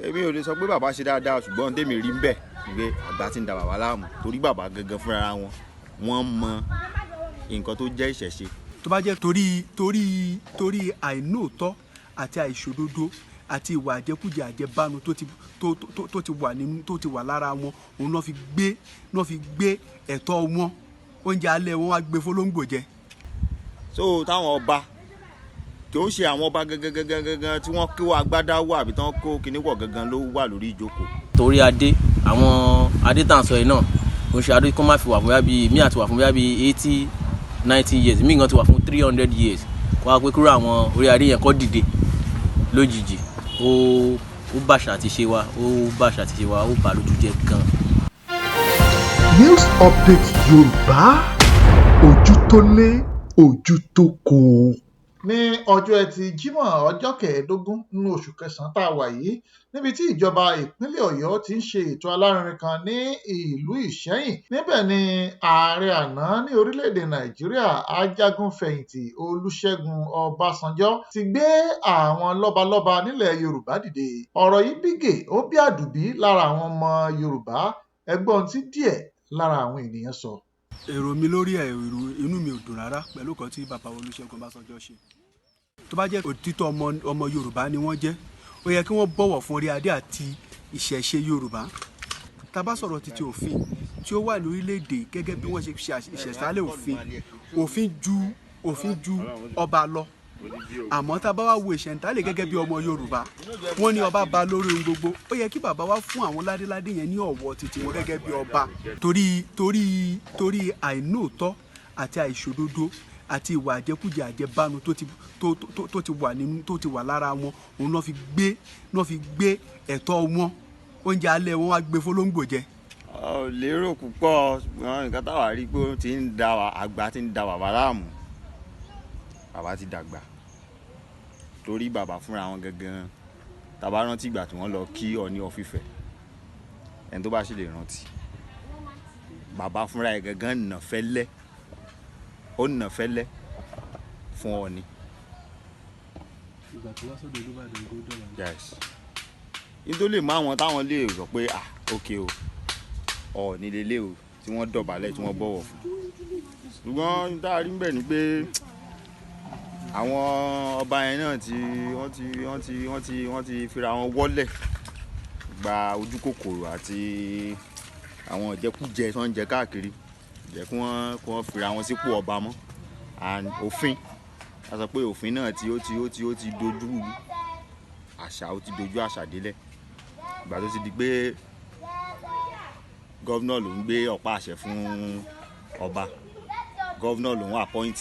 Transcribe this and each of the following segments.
Èmi ò lè sọ pé bàbá ṣe dáadáa, ṣùgbọ́n tèmi rí ń bẹ̀ ni pé àgbà ti ń da bàbá láàmú, torí bàbá gangan fúnra wọn, wọ́n mọ nǹkan tó jẹ́ ìṣẹ̀ṣe. Tó bá jẹ́ torí àìnóòótọ́ àti àìṣòdodo àti ìwà àjẹkújẹ, àjẹbánu tó ti wà nínú, tó ti wà lára wọn, òun náà fi gbé ẹ̀tọ́ wọn, oúnjẹ alẹ́ wọn, wá gbé fọlọ́ngbò jẹ. So táwọn ọba tó ń ṣe, àwọn ọba gangan gangan gangan tí wọ́n kó agbádá wà àbí tí wọ́n kó kinní wọ̀ gangan ló wà lórí ìjókòó. Torí adé, àwọn adé tá à ń sọ yìí náà, kò ń ṣe adé kó má fi wà fún bíi mí àti wà fún bíi 80, 90 years, mí gan ti wà fún 300 years. Kó wá pé kúrò àwọn orí adé yẹn kọ́ dìde lójijì, ó bàṣà àti ṣe wa, ó bàṣà àti ṣe wa, ó bà lójú jẹ́ gan. News Update Yorùbá, ojú tó lé, ojú tó kó. Ní ọjọ́ Etí Jímọ̀, ọjọ́ 15 nínú oṣù kẹsàn-án tá a wà yìí, níbi tí ìjọba ìpínlẹ̀ Ọ̀yọ́ ti ń ṣe ètò alárinrin kan ní ìlú Ìsẹ́yìn, níbẹ̀ ni ààrẹ àná ní orílẹ̀-èdè Nàìjíríà, ajagun-fẹ̀yìntì Olùṣègùn Ọbásanjọ́, ti gbé àwọn lọ́balọ́ba nílẹ̀ Yorùbá dìde. Ọ̀rọ̀ yìí bígè, ó bí àdùbí lára àwọn ọmọ Yorùbá. Ẹ gbọ́ ohun tí díẹ̀ lára àwọn ènìyàn sọ. Èrò mi lórí ẹ̀, èrò inú mi ò dùn rárá pẹ̀lú nǹkan tí bàbá Olúṣẹ́gun Ọbásanjọ́ ṣe. Tó bá jẹ́ òtítọ́ ọmọ Yorùbá ni wọ́n jẹ́, ó yẹ kí wọ́n bọ̀wọ̀ fún orí adé àti ìṣẹ̀ṣe Yorùbá. Tá a bá sọ̀rọ̀ títí òfin tí ó wà lórílẹ̀‐èdè, gẹ́gẹ́ bí wọ́n ṣe ṣe ìṣẹ̀sálẹ̀ òfin, òfin ju ọba lọ. Àmọ́ tá a bá wá wo ìṣẹ̀ntálẹ̀ gẹ́gẹ́ bí ọmọ Yorùbá, wọ́n ní ọba ba lórí ohun gbogbo. Ó yẹ kí bàbá wa fún àwọn ládéládé yẹn ní ọ̀wọ̀ títí wọn gẹ́gẹ́ bí ọba, torí àìnóòótọ́ àti àìṣòdodo àti ìwà àjẹkújẹ, àjẹbánu tó ti wà nínú, tó ti wà lára wọn, òun náà fi gbé ẹ̀tọ́ wọn, oúnjẹ alẹ́ wọn, wá gbé fọlọ́ngbò jẹ. Ọ lérò púpọ̀, ṣùgbọ́n nǹkan táwa rí pé ó ti ń da àgbà ti ń da bàbá láàmú. Bàbá ti dàgbà, torí bàbá fúnra wọn gangan, tá bá rántí ìgbà tí wọ́n lọ kí Ọọ̀ni of Ifẹ̀, ẹni tó bá sì lè rántí, bàbá fúnra ẹ̀ gangan nà fẹ́lẹ́, ó nà fẹ́lẹ́ fún Ọọ̀ni. Ìgbà tó wá sọ́dọ̀ Olúbàdàn kó dọ̀wà. Yes, nítorí lè mú àwọn táwọn lè rò pé, ah, ok o, Ọọ̀ni lélẹ̀ o, tí wọ́n dọ̀bálẹ̀, tí wọ́n bọ̀wọ̀ fún. Ṣùgbọ́n tá a rí níbẹ̀ ni pé àwọn ọba yẹn náà ti wọ́n ti fira wọn wọ́lẹ̀ gba ojú kòkòrò àti àwọn ìjẹkújẹ tí wọ́n ń jẹ káàkiri, jẹ́ kí wọ́n fira wọn sípò ọba mọ́. And òfin, a sọ pé òfin náà tí ó ti dojú àṣà, ó ti dojú àṣà délẹ̀. Ìgbà tó ti di pé governor ló ń gbé ọ̀pá àṣẹ fún ọba, governor ló ń appoint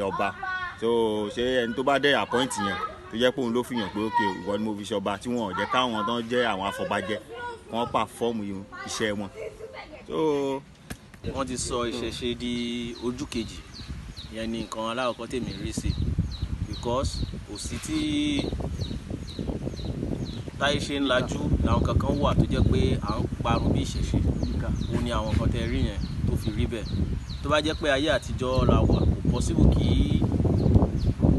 ọba, so ṣé ẹni tó bá dẹ̀ appoint yẹn, tó jẹ́ pé òun ló fi hàn pé, ok, ìwọ ni mo fi ṣọba, tí wọn ò jẹ́ káwọn tó ń jẹ́ àwọn afọbajẹ wọ́n perform iṣẹ́ wọn, so. Wọ́n ti sọ ìṣẹ̀ṣe di ojú kejì. Ìyẹn ni nǹkan alákọ̀ọ́kọ́ tèmi rí sí, because kò sí tí táyé ṣe ń lajú làwọn kankan wà tó jẹ́ pé à ń parun bí ìṣẹ̀ṣe. Òun ni àwọn nǹkan tẹ́ rí yẹn tó fi rí bẹ́ẹ̀. Tó bá jẹ́ pé ayé àtijọ́ la wà, kò possible kí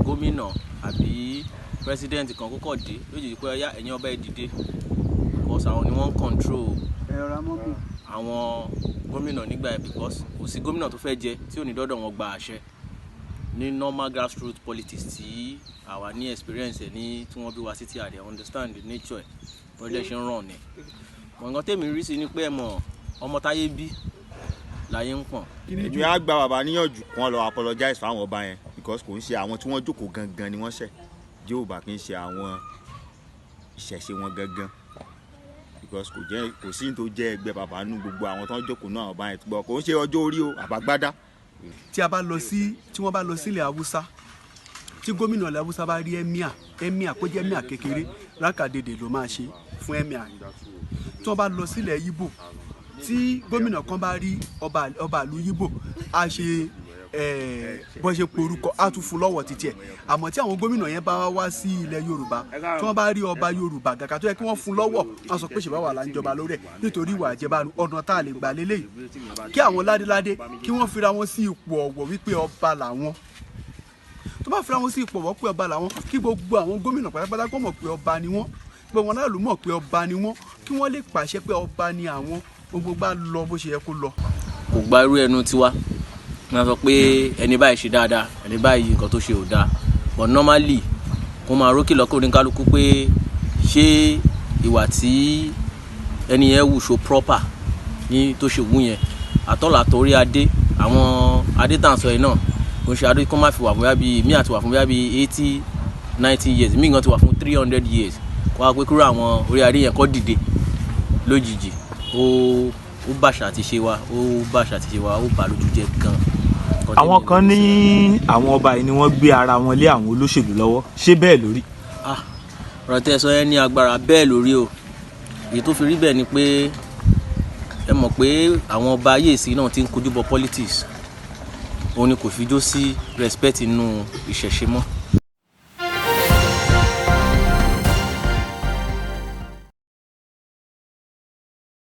gómìnà àbí president kan kókò dé lójijì pé, ọyá, ẹ̀yin ọba, ẹ̀ dìde, because àwọn ni wọ́n ń control àwọn gómìnà nígbà yẹn, because kò sí gómìnà tó fẹ́ jẹ tí ò ní dọ́dọ̀ wọn gba àṣẹ. Ní normal grassroots politics tí àwa ní experience ẹ̀ ní tí wọ́n bí wa sí, tí a dẹ̀ understand the nature ẹ̀, bọ́n dẹ̀ ṣe ń ràn ní. Mọ̀ nǹkan tèmi rí sí ni pé, ẹ mọ̀, ọmọ táyé bí láyé ń pọ̀n. Èmi á gba bàbá níyànjú kí wọ́n lọ apologize fáwọn ọba yẹn, because kò ń ṣe àwọn tí wọ́n jókòó gangan ni wọ́n ṣẹ̀ jẹ́ ò bá kí ń ṣe àwọn ìṣẹ̀ṣe wọn gangan, because kò jẹ́, kò sí ní tó jẹ́ ẹgbẹ́ bàbá nù gbogbo àwọn tó ń jókòó náà, ọba yẹn gbọ́, kò ń ṣe ọjọ́ orí o àbágbádá. Tí a bá lọ sí, tí wọ́n bá lọ sílẹ̀ Haúsá, tí gómìnà ilẹ̀ Haúsá bá rí emir, emir kó jẹ́ emir kékeré, rákàdédè ló máa ṣe fún emir. Tí wọ́n bá lọ sílẹ̀ Yíbò, tí gómìnà kan bá rí ọba ìlú Yíbò, á ṣe bọ́n ṣe porúkọ, á tún fún lọ́wọ́ títí ẹ̀. Àmọ́ tí àwọn gómìnà yẹn bá wá sí ilẹ̀ Yorùbá, tí wọ́n bá rí ọba Yorùbá gàgà tó yẹ kí wọ́n fún lọ́wọ́, wọ́n sọ pé ṣèbá wà là ń jọba lórí ẹ̀ nítorí ìwà àjẹbánu. Ọ̀nà tá a lè gbà lélẹ́yìí, kí àwọn ládéládé kí wọ́n fira wọn sí ipò ọ̀wọ̀ wípé ọba làwọn. Tó bá fira wọn sí ipò ọ̀wọ̀ pé ọba làwọn, kí gbogbo àwọn gómìnà pátápátá kó mọ̀ pé ọba ni wọ́n. Gbogbo wọn aráàlú mọ̀ pé ọba ni wọ́n, kí wọ́n lè pàṣẹ pé ọba ni àwọn. Gbogbo bá lọ bó ṣe yẹ kó lọ. Kò gba irú ẹnu tiwa. Wọ́n sọ pé ẹni báyìí ṣe dáadáa, ẹni báyìí nǹkan tó ṣe ò dáa, but normally kó máa rókè lọ́kọ̀ oníkálukú pé ṣé ìwà tí ẹni yẹn wù ṣo proper ní tó ṣe wù yẹn àtọ́là torí adé. Àwọn adé tá à ń sọ yìí náà, kò ń ṣe adé kó má fi wà fún bóyá bíi mí àti wà fún bóyá bíi 80, 90 years, mí gan ti wà fún 300 years. Kó wá pé kúrò àwọn orí adé yẹn kọ́ dìde lójijì, ó bàṣà àti ṣe wa, ó bàṣà àti ṣe wa, ó bà lójú jẹ́ gan. Nǹkan tẹ́mi Àwọn kan rí ní sí. àwọn ọba yìí ni wọ́n gbé ara wọn lé àwọn olóṣèlú lọ́wọ́. Ṣé bẹ́ẹ̀ lórí? Ah, ọ̀rọ̀ tẹ́ ẹ sọ yẹn ní agbára. Bẹ́ẹ̀ lórí o. Èyí tó fi rí bẹ́ẹ̀ ni pé ẹ mọ̀ pé àwọn ọba ayé ìsìn náà ti ń kojú bọ politics, òun ni kò fi jó sí respect inú ìṣẹ̀ṣe mọ́.